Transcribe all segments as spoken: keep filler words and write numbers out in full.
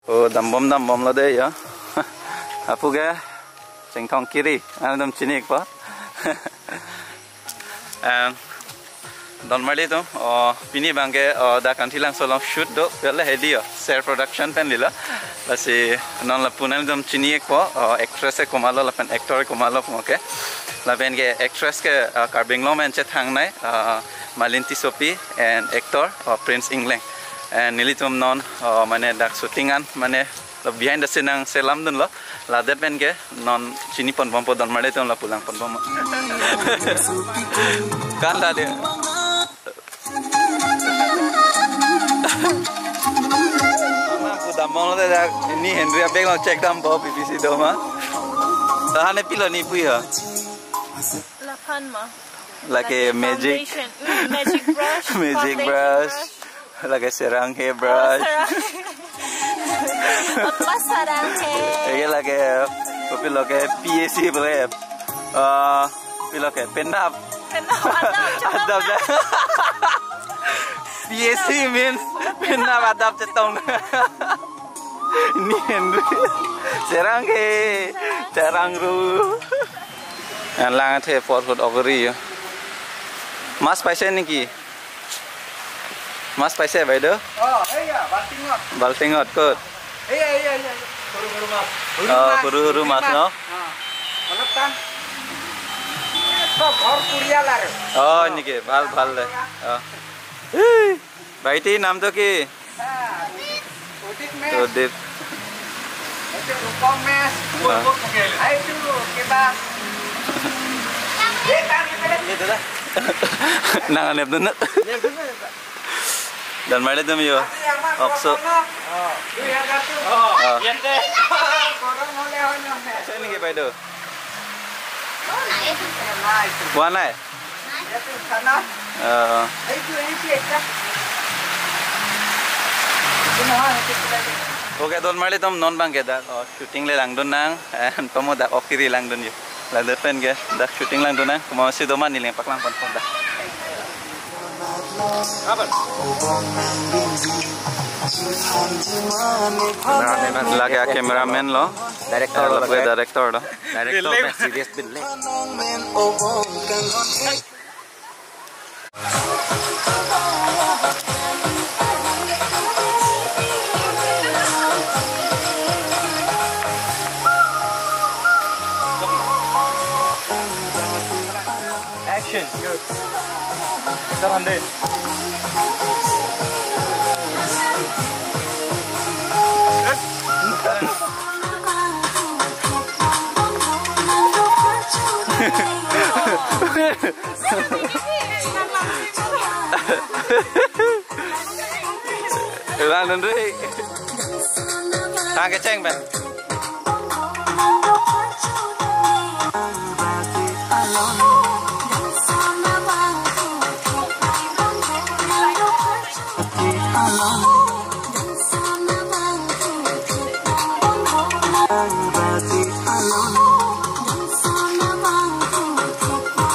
O dambom dambomlo de ya. Apu ke Chingthong Kiri, anam chini-ikpo. And donmarli atum, o, pini abangke, o, dak Kanthilangso along shoot do, pele hedi yo, Ser Production pen lilo. Lasi non lapu nanglitum chini-ikpo, o, actress ke komatlo lapen actor ke komatlo pu ke. Lapen ke actress ke, o, Karbi Anglong pen chethangnei, o, Malin Tissopi and actor, o, Prince Engleng. And nelitum non, o, mane dak shooting an, mane lo behind the scene nangselamdunlo. Ladet pen ke non chiniponbompo donmarli atum, lapu langponbom. Kan ta de. Mama, pu dambomlo de dak, ne Henry abag along check dampo, P P C do ma. Tahan ne pilo ne pu ya. Laphan ma. Lake magic. Foundation. Mm, magic brush. Magic foundation brush. Brush. Lake seranghe brush. Oh, seranghe. Apa seranghe? Eke lake, kopilo ke P A C pu ke. Ah, kopilo ke, penap. Penap, adap, adap. P A C means penap adap chetong. Ne Henry. Seranghe. Charangru. Lang athe apor ahut ok ri yo. Mas paise niki? Mas paise, বাইদেউ? Oh, এইয়া, বাল্টিঙত। বাল্টিঙত ক'ত? এইয়া, এইয়া, এইয়া, এইয়া। সৰু সৰু মাছ। সৰু অ, মাছ, সৰু সৰু পুঠি মাছ মাছ। ন? অ, অলপ টান। চব ঘৰ পৰিয়াল আৰু। অ, নেকি? ভাল, ভাল দে। অ। এই, ভাইটি, নামটো কি? হা, উদিত মেচ। উদিত। এইটো ৰূপম মেচ। অ। এইটো কিবা। এই তাৰ ভিতৰত। Nang anep dun. Donmarli atum yo. Okso. অ। Ase niki বাইদেউ? পোৱা নাই? অ। Okay, donmarli atum, non abangke dak, o, shooting le langdun nang, and pamo dak ok kiri langdun yo. Ladet pen ke dak shooting langdun nang, komatsi doma neli nangpaklangponpo dak. Lake a-cameraman lo. Director lo, lapu ke lake. Director lo. Director pen serious bin le. Action. Sir, hande. Lang dun ri. Tang kecheng pen.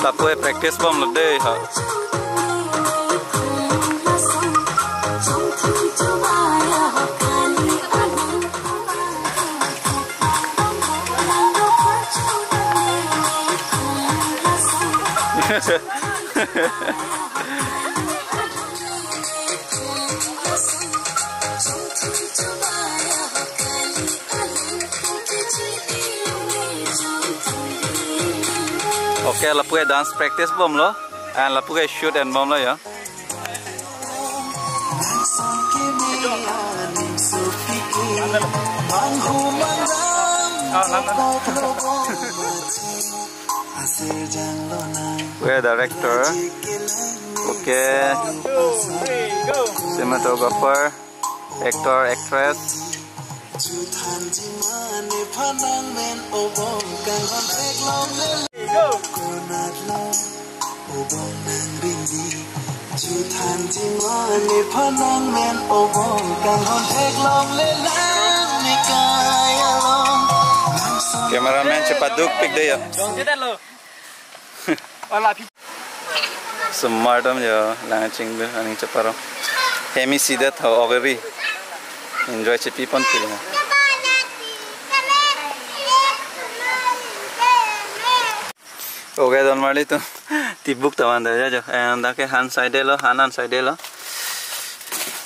Lapu ke practice bomlo de ha. Okay, lapu ke dance practice bomlo, and lapu ke shoot and bomlo ya. Okay, director. Okay. Cinematographer. Actor, actress. Cameraman chepadukpik de ya. Smart am jo, lang chingdu, aning cheparo. Hemi sidet ho, ok ri. Enjoy chepi pon pi ha. Okay, don marli atum. Tibuk ta van da jo. And dak ke han side lo, han an side lo.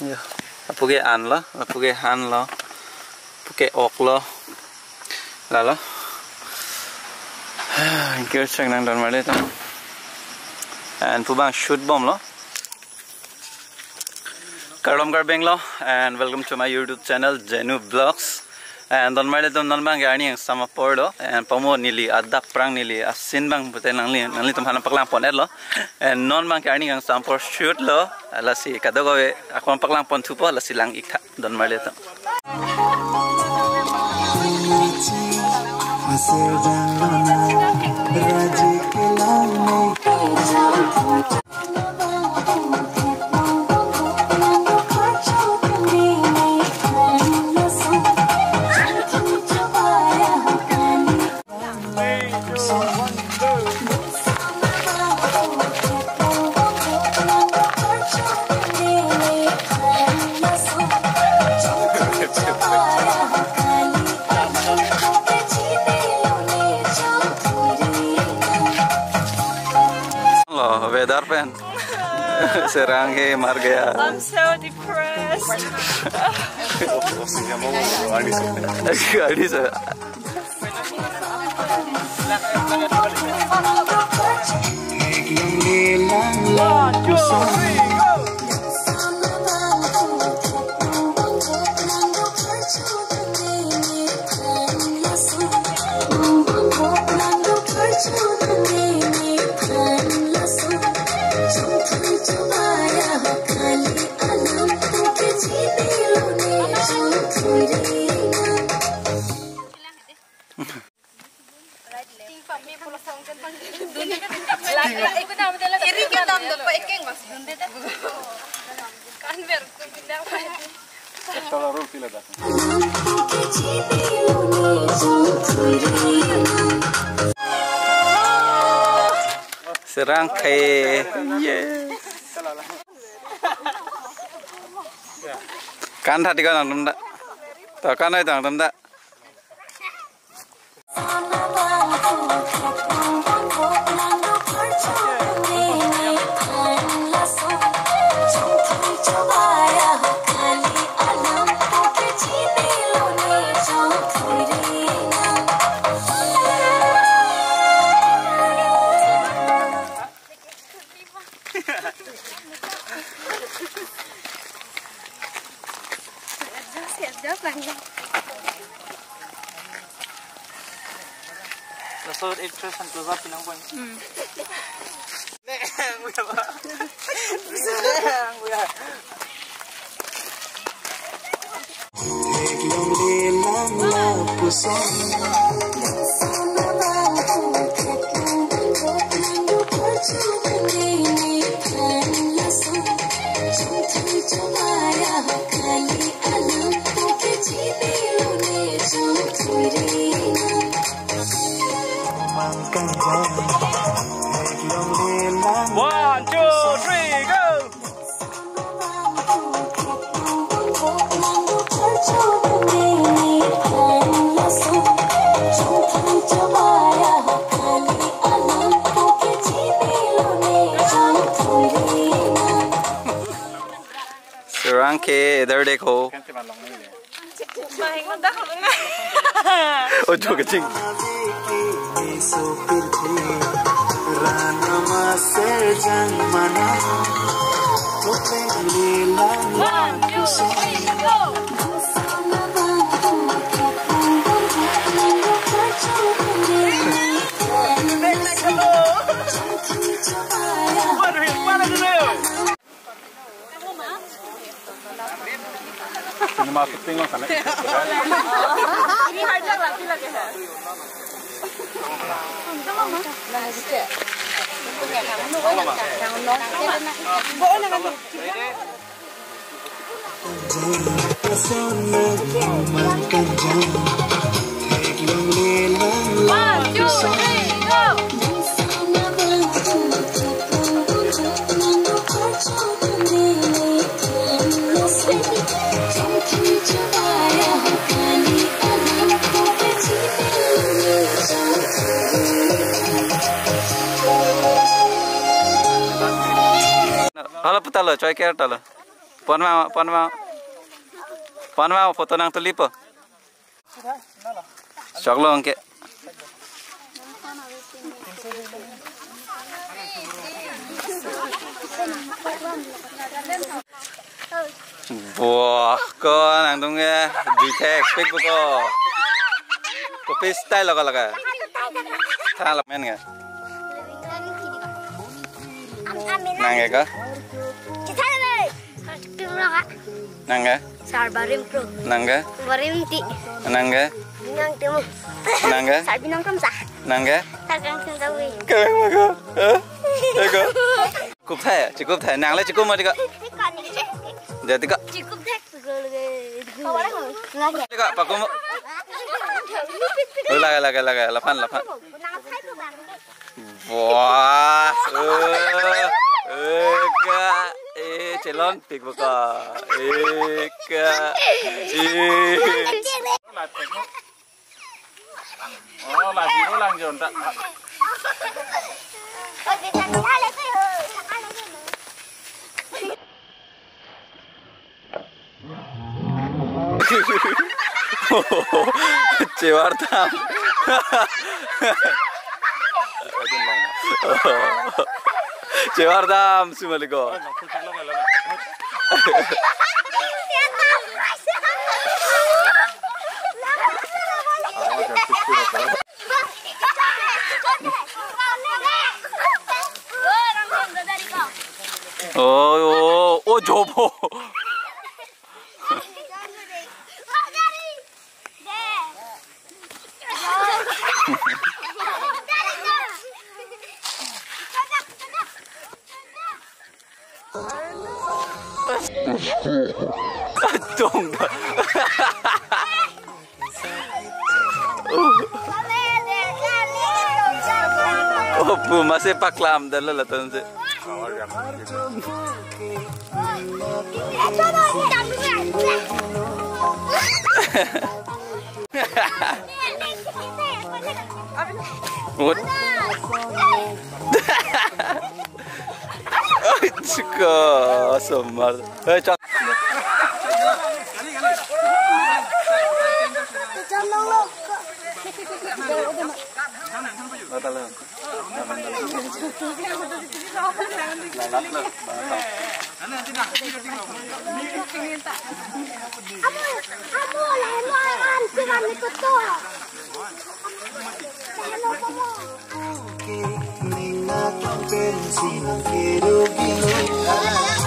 Jo. Apu ke an lo, apu ke han lo. Apu ke ok lo. Lalo. Thank you, cheng nang don marli atum. And pu abang shoot bom lo. Kardom karbeng lo, and welcome to my YouTube channel, Jenu Vlogs. And don marli atum, non abang ke arni kangsam apor lo, and pamo neli adap prang neli asin abang pute nangli, nanglitum aphan paklang pon et lo. And non abang ke arni kangsam apor shoot lo, lasi kadokave akon paklang pon thupo, lasi lang ik tha, don marli atum. Lo, weather pen. Serang he mar gaya. I'm so depressed. Ani sa. One, two, three, go. Serang ke. Ye. Kan tha ti kan nangtum ta. To kan ai tangtum ta. Laso actress an close up pinang pon. Hmm. One, two, three, go! Serang ke, idhar dekho. Ojo kaching. One, two, three, go. Cinema shooting lo sana. One, two, three, go! Lo, choi ker ta lo. Pon ma, pon ma. Pon ma, photo nangtulipo. Choklo anke. Wah, ko nangdung ke, juithek pik buko. Kopi style lo ka lake. Tha la men ke. Nang ke ko? Nang ke? Sar Barim Pro. Nang ke? Barim Ti. Nang ke? Binong Temu. Nang ke? Sar Binong Kemsa. Nang ke? Sar Kang Sentawi. Kemang ko? Hah? Eko. Kup thai, chikup thai. Nang le chikup ma tiko. Jadi ko. Chikup thai. Tiko, pakum. Lake, lake, lake. Laphan, laphan. Wah, eh, eh, ka, eh, chelon pik buka, eh, ka, eh. Oh, lagi ulang John tak. Chewar dam. Chewar dam si mali ko. Oh, oh, oh, jobo. Tung. Oh, pu masih paklam dan lalaton si. What? Oi, chika, somar. Hei, chak.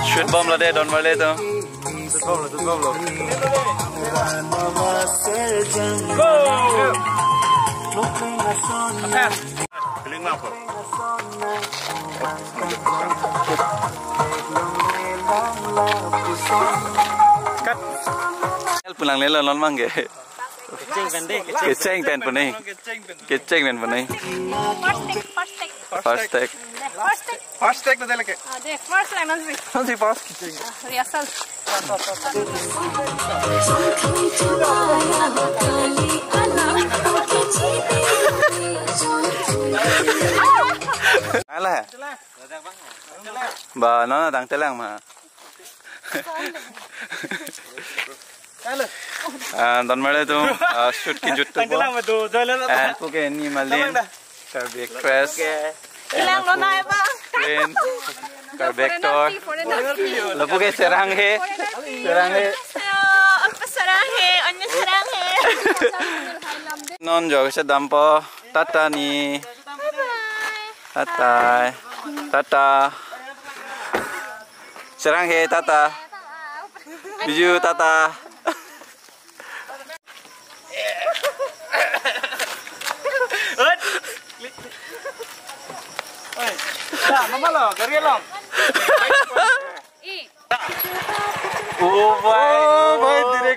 Shoot bomlo de, Don Marley atum. Shoot bomlo, shoot bomlo. Go! Cut. Pulang lelo non mangge. Kecheng pen de, kecheng. Kecheng pen pu nai. Kecheng pen pu nai. First take, first take. First take. First take. First take na de lake. Ah, de, first lang non si. Non si first. Ah, rehearsal. Ala. Ba, non dang telang ma. Ah, Don Marley atum, ah, shoot kejut tu po. Tanglang betul, jalan. And puke ni Malin, Karbi actress. Ilang nona eba. Plain, Karbi actor. Lapu ke Serang he. Serang he. Ayo, apa Serang he? Anya Serang he. Non jo ke dampo. Tata ni. Bye bye. Tata. Tata. Serang he, tata. Biju, tata. Oi. Nah, mama lo, gari along. Oh, bhai. Oh, bhai, direct.